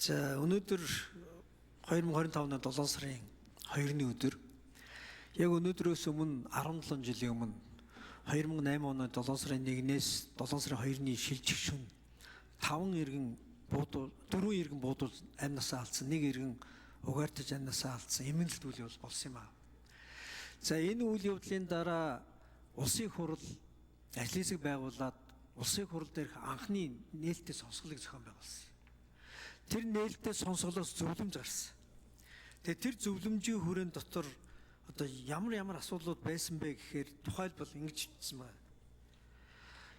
За өнөөдөр 2025 оны 7 сарын 2-ны өдөр яг өнөөдрөөс өмнө 17 жилийн өмнө 2008 оны 7 сарын 1-ээс 7 сарын 2-ны шилжих шөнө 5 иргэн буудуул 4 иргэн буудуул амь насаа алдсан, 1 иргэн угаартаж амь насаа алдсан эмнэлт үйл явдал болсон юм аа. За энэ үйл явдлын дараа улсын хурал ажлын хэсэг байгуулад улсын хурал дээрх анхны нээлттэй сонсголыг зохион байгуулсан. Тэр нээлттэй сонсголоос зөвлөмж гарсан. Тэгээ тэр зөвлөмжийн хүрээнд дотор одоо ямар ямар асуудлууд байсан бэ гэхээр тухайлбал ингэж бичсэн байна.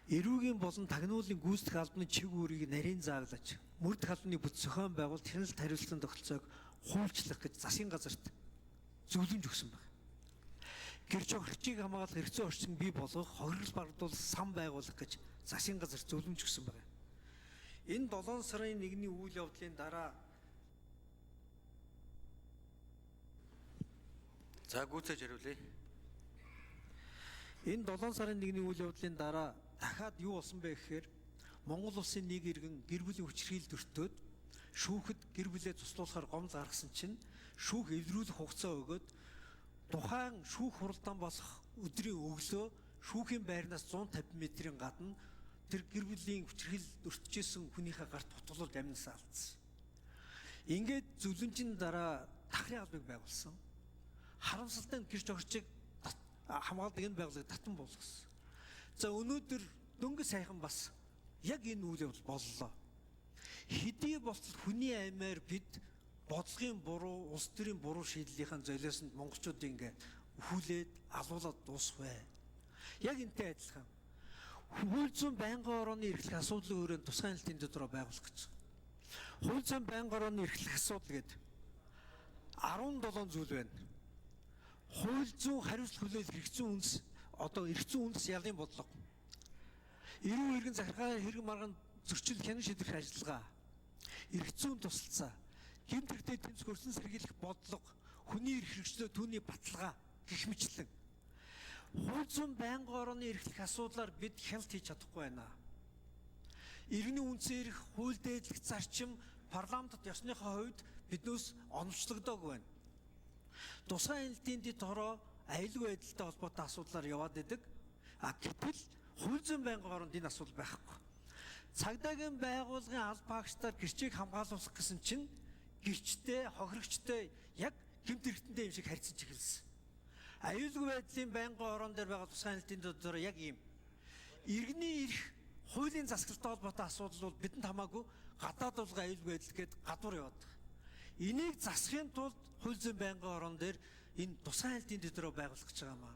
Эрүүгийн болон тагнуулын гүйцэтгэх албаны чиг үүрийг нарийн зааглаж, мөрдөх албаны бүт зохион байгуулалт хяналт хариуцлагын тогтолцоог хуульчлах гэж засгийн газарт зөвлөмж өгсөн байна. Гэрч хохирчийг хамгаалах хэрэгцээ орчин бий болгох, хохирол бардуул сан байгуулах гэж засгийн газарт зөвлөмж өгсөн байна. Энэ 7 сарын 1-ний үйл явдлын дараа За гүйцээж хариулъя. Энэ 7 сарын 1-ний үйл явдлын дараа дахиад юу болсон бэ гэхээр Монгол улсын нэг иргэн гэр бүлийн хүчирхийлэлд өртөөд шүүхэд гэр бүлээ цуслуулахаар гомдол гаргасан чинь шүүх эвлэрүүлэх хугацаа өгөөд тухайн шүүх хуралдаан болох өдрийн өглөө шүүхийн байрнаас 150 метрийн гадна тэр гэр бүлийн хүчирхийлэлд өртөжсэн хүнийхээ гарт хутгалуулж амнасаа алдсан. Ингээд зөвлөмжийн дараа тахрын албыг байгуулсан. Харамсалтай нь гэрч огчийг хамгаалдаг энэ байгууллагыг татан болгосон. За өнөөдөр дөнгөж саяхан бас яг энэ үйл явдал боллоо. Хэдий болтол хүний аймаар бид бодлогын буруу, улс төрийн буруу шийдлийнхаа золиосонд монголчуудыг ингээ хүлээд алуулаад дуусах вэ? Яг энтэй адилхан. Хууль зүйн байнгын орооны эрхлэх асуудлын өрөөнд тусгай хяналтын дотроо байгуулах гэж. Хууль зүйн байнгын орооны эрхлэх асуудал гэдэг 17 зүйл байна. Хууль зүйн хариуцлага хүлээх хэрэгцээ үндэс одоо эрх зүйн үндэс ялын бодлого. Эрүү иргэн захиргаа хэрэг маргаан зөрчил хянан шийдэх ажиллагаа. Эрх зүйн тусалцаа. Гэмт хэрэгтэй тэмцэх өрсөн сэргийлэх бодлого, хүний эрх хэрэгчлөө түүний баталгаа гэх мэтлэн. Хууль зүйн байнгын орооны эрхлэх асуудлаар бид хяналт хийж чадахгүй байна. Иргэний үндсэн эрх, хууль дээдлэх зарчим парламентод ёсныхоо хувьд биднээс оновчлогдоогүй байна. Тусгай хяналтын дэд хороо аюулгүй байдалтай холбоотой асуудлаар яваад идэг. А гэтэл хууль зүйн байнгын оронд энэ асуудал байхгүй. Цагдаагийн байгууллагын аль багчдаар гэрчийг хамгаалуулах гэсэн чинь гэрчтэй, хохирогчтой яг гэмт хэрэгтэнтэй юм шиг харьцаж эхэлсэн. Аюулгүй байдлын байнгын ороон дээр байгаа тусгай хяналтын дотор яг ийм иргэний эрх хуулийн засаглалтай холбоотой асуудал бол бидэнд хамаагүй гадаад улган аюулгүй байдал гээд гадуур яваад байгаа. Энийг засахын тулд хууль зүйн байнгын ороон дээр энэ тусгай хяналтын дотроо байгуулах гэж байгаа юм аа.